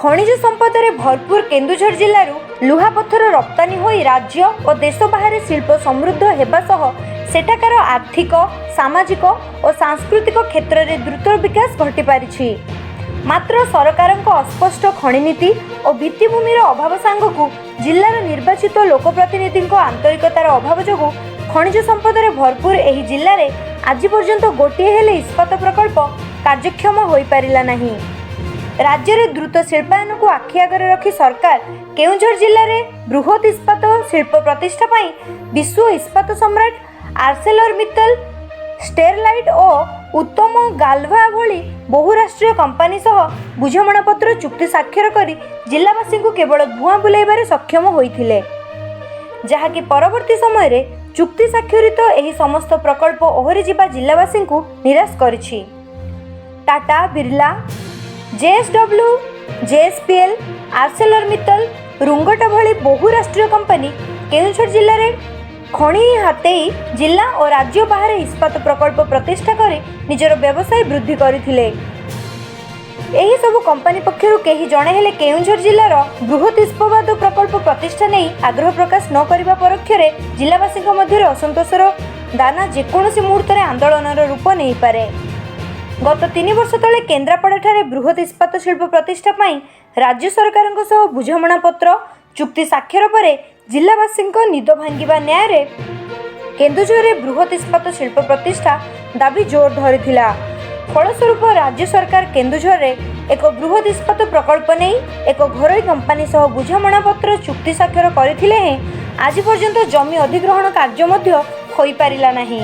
ଖଣିଜ ସମ୍ପଦରେ ଭରପୁର କେନ୍ଦୁଝର ଜିଲ୍ଲାରୁ ଲୁହାପଥର ରପ୍ତାନୀ ହୋଇ ରାଜ୍ୟ ଓ ଦେଶ ବାହାରେ ଶିଳ୍ପ ସମୃଦ୍ଧ ହେବା ସହ ସେଠାକାର ଆର୍ଥିକ, ସାମାଜିକ ଓ ସାଂସ୍କୃତିକ କ୍ଷେତ୍ରରେ ଦ୍ରୁତ ବିକାଶ ଘଟିପାରିଛି। ମାତ୍ର ସରକାରଙ୍କ ଅସ୍ପଷ୍ଟ ଖଣି ନୀତି ଓ ଭିତ୍ତିଭୂମିର ଅଭାବ ସାଙ୍ଗକୁ ଜିଲ୍ଲାର ନିର୍ବାଚିତ ଲୋକପ୍ରତିନିଧିଙ୍କ ଆନ୍ତରିକତାର ଅଭାବ ଯୋଗୁଁ ଖଣିଜ ସମ୍ପଦରେ ଭରପୁର ଏହି ଜିଲ୍ଲାରେ ଆଜି ପର୍ଯ୍ୟନ୍ତ ଗୋଟିଏ ହେଲେ ଇସ୍ପାତ ପ୍ରକଳ୍ପ କାର୍ଯ୍ୟକ୍ଷମ ହୋଇପାରିଲା ନାହିଁ। ରାଜ୍ୟରେ ଦ୍ରୁତ ଶିଳ୍ପାୟନକୁ ଆଖି ଆଗରେ ରଖି ସରକାର କେଉଁଝର ଜିଲ୍ଲାରେ ବୃହତ୍ ଇସ୍ପାତ ଶିଳ୍ପ ପ୍ରତିଷ୍ଠା ପାଇଁ ବିଶ୍ୱ ଇସ୍ପାତ ସମ୍ରାଟ ଆର୍ସେଲର ମିତ୍ତଲ, ଷ୍ଟେରଲାଇଟ୍ ଓ ଉତ୍ତମ ଗାଲଭା ଭଳି ବହୁରାଷ୍ଟ୍ରୀୟ କମ୍ପାନୀ ସହ ବୁଝାମଣାପତ୍ର ଚୁକ୍ତି ସ୍ୱାକ୍ଷର କରି ଜିଲ୍ଲାବାସୀଙ୍କୁ କେବଳ ଭୁଆଁ ବୁଲାଇବାରେ ସକ୍ଷମ ହୋଇଥିଲେ, ଯାହାକି ପରବର୍ତ୍ତୀ ସମୟରେ ଚୁକ୍ତି ସ୍ୱାକ୍ଷରିତ ଏହି ସମସ୍ତ ପ୍ରକଳ୍ପ ଓହରିଯିବା ଜିଲ୍ଲାବାସୀଙ୍କୁ ନିରାଶ କରିଛି। Tata, Birla, JSW, JSPL, Arcelor Mittal, Rungta ଭଳି ବହୁ ରାଷ୍ଟ୍ରୀୟ କମ୍ପାନୀ କେଉଁଝର ଜିଲ୍ଲାରେ ଖଣି ହାତେଇ ଜିଲ୍ଲା ଓ ରାଜ୍ୟ ବାହାରେ ଇସ୍ପାତ ପ୍ରକଳ୍ପ ପ୍ରତିଷ୍ଠା କରି ନିଜର ବ୍ୟବସାୟ ବୃଦ୍ଧି କରିଥିଲେ। ଏହି ସବୁ କମ୍ପାନୀ ପକ୍ଷରୁ କେହି ଜଣେ ହେଲେ କେଉଁଝର ଜିଲ୍ଲାର ବୃହତ୍ ଇସ୍ପାତ ପ୍ରକଳ୍ପ ପ୍ରତିଷ୍ଠା ନେଇ ଆଗ୍ରହ ପ୍ରକାଶ ନ କରିବା ପରୋକ୍ଷରେ ଜିଲ୍ଲାବାସୀଙ୍କ ମଧ୍ୟରେ ଅସନ୍ତୋଷର ଦାନା ଯେକୌଣସି ମୁହୂର୍ତ୍ତରେ ଆନ୍ଦୋଳନର ରୂପ ନେଇପାରେ। ଗତ 3 ବର୍ଷ ତଳେ କେନ୍ଦ୍ରାପଡ଼ାଠାରେ ବୃହତ୍ ଇସ୍ପାତ ଶିଳ୍ପ ପ୍ରତିଷ୍ଠା ପାଇଁ ରାଜ୍ୟ ସରକାରଙ୍କ ସହ ବୁଝାମଣାପତ୍ର ଚୁକ୍ତି ସ୍ୱାକ୍ଷର ପରେ ଜିଲ୍ଲାବାସୀଙ୍କ ନିଦ ଭାଙ୍ଗିବା ନ୍ୟାୟରେ କେନ୍ଦୁଝରରେ ବୃହତ୍ ଇସ୍ପାତ ଶିଳ୍ପ ପ୍ରତିଷ୍ଠା ଦାବି ଜୋର ଧରିଥିଲା। ଫଳସ୍ୱରୂପ ରାଜ୍ୟ ସରକାର କେନ୍ଦୁଝରରେ ଏକ ବୃହତ୍ ଇସ୍ପାତ ପ୍ରକଳ୍ପ ନେଇ ଏକ ଘରୋଇ କମ୍ପାନୀ ସହ ବୁଝାମଣାପତ୍ର ଚୁକ୍ତି ସ୍ୱାକ୍ଷର କରିଥିଲେ ହେଁ ଆଜି ପର୍ଯ୍ୟନ୍ତ ଜମି ଅଧିଗ୍ରହଣ କାର୍ଯ୍ୟ ମଧ୍ୟ ହୋଇପାରିଲା ନାହିଁ।